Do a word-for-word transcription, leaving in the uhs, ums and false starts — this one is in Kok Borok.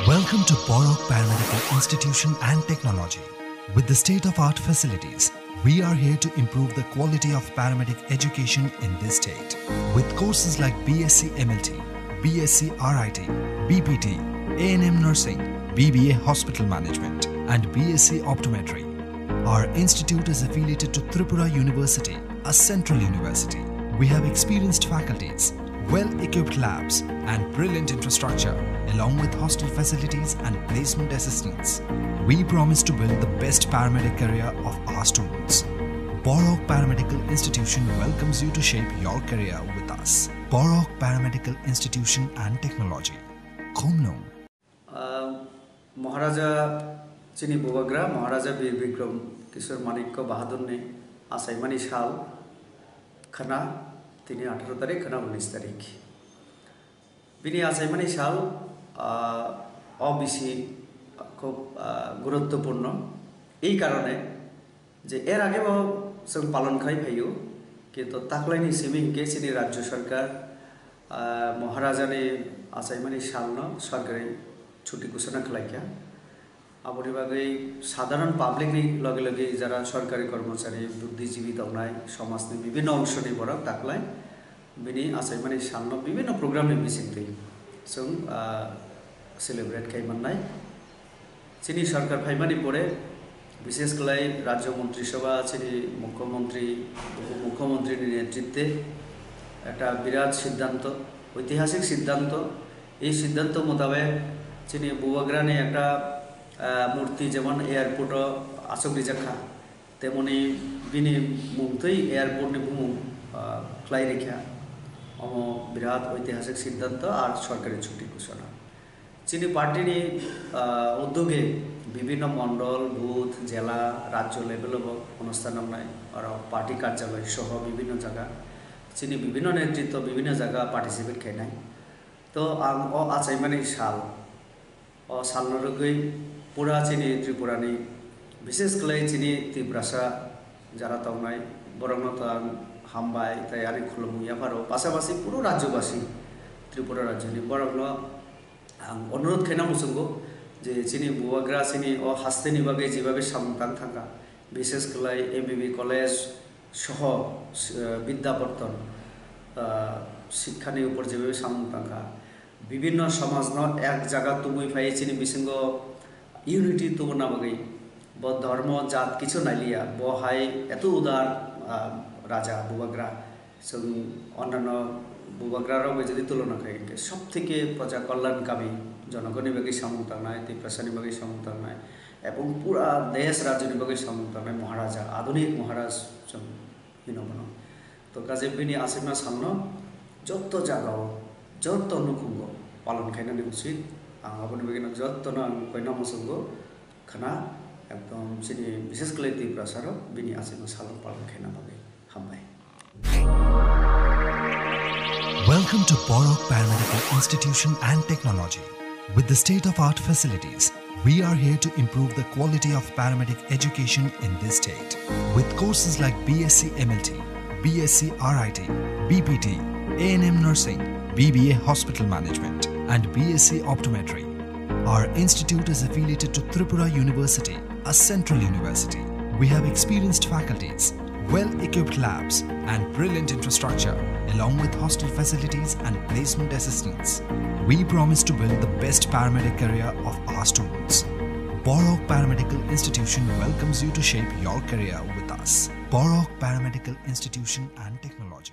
Welcome to Borok Paramedical Institution and Technology. With the state-of-art facilities, we are here to improve the quality of paramedic education in this state. With courses like B S c M L T, B S c R I T, B P T, A N M nursing, B B A hospital management, and B S c optometry, our institute is affiliated to Tripura University, a central university. We have experienced faculties, well-equipped labs, and brilliant infrastructure, along with hostel facilities and placement assistance. We promise to build the best paramedic career of our students. Borok Paramedical Institution welcomes you to shape your career with us. Borok Paramedical Institution and Technology. Khumlung. Ah, Maharaja chini bubagra, Maharaja Bir Bikram Kishore Manikya Bahadurni achaimani sal khwna, tini atharo tarik, khwna unis tarik. Bini achaimani sal, ah, O B C khub, ah, guruttopurno. Ei karone je er agebo chwng palon khai phaio, kintu taklaini simi hinkhe chini Rajya Sarkar, ah, Maharajani achaimani salno sorkari chuti ghosona khlaikha. Aboni bagwi sadharon publicni loge loge jara sorkari kormochari, buddhijibi tongnai, somajni bibhinno ongshoni borok taklai bini achaimani salno bibhinno programni bisingtwi chwng, ah, celebrate khai mannai. Chini sorkar phaimani pore, bishesh khlai Rajya Montri Sabha, chini Mukhyamantri, Upomukhyamantrini netritwe ekta birat siddhanto, oitihasik siddhanto. Ei siddhanto motabek chini bubagrani ekta, ah, murti jemon airport-o achuk rijak kha, temoni bini mungtwi airport-ni bumung, ah, khlai rikha. Omo birat oitihasik siddhanto ar sorkari chuti ghosona. Chini party-ni, ah, uddoge bibhinno mondol, booth, jela, rajyo level-o bo onusthan wngnai, aro party karjaloi soho bibhinno jaga. Chini bibhinno netritwo bibhinno jaga participate khainai. To ang o achaimani sal, o salno rwgwi pura chini Tripurani, bishesh khlai chini Tiprasa jara tongnai, borokno to ang hambai tei ani khulumung yapharo, pasapasi puro rajyobasi, Tripura rajyoni borokno ang onurodh khaina muchungo je chini bubagra chini o hasteni bagwi jebabe samung tang thangkha, bishesh khlai M B B college soho, eh, Vidya Partan, eh, sikhani upor jebabe samung tangkha, bibhinno somajno ek jaga tubui phai chini bisingo unity tubuna bagwi bo dhormo jat kichu nailiya, bo hai eto udar, ah, raja bubagra. Chwng onnanno bubagrarok bai jodi tulona khai hinkhe sob theke proja kalyan kami, jonogonni bagwi samung tangnai, Tiprasani bagwi samung tangnai, ebong pura desh rajyoni bagwi samung tangnai Maharaja, adunik Maharaj chwng hino bono. To kaje bini achaima salno jotto jagao, jotto nukhungo palon khainani usit. Ang aboni bagwino jottono ang koina muchungo khwna, ekdom chini bishesh khlai Tiprasarok bini achaima salno palon khaina bagwi. Hambai. Welcome to Borok Paramedical Institution and Technology. With the state-of-art facilities, we are here to improve the quality of paramedic education in this state. With courses like B S c M L T, B S c R I T, B P T, A N M nursing, B B A hospital management, and B S c optometry, our institute is affiliated to Tripura University, a central university. We have experienced faculties, well-equipped labs, and brilliant infrastructure, along with hostel facilities and placement assistance. We promise to build the best paramedic career of our students. Borok Paramedical Institution welcomes you to shape your career with us. Borok Paramedical Institution and Technology.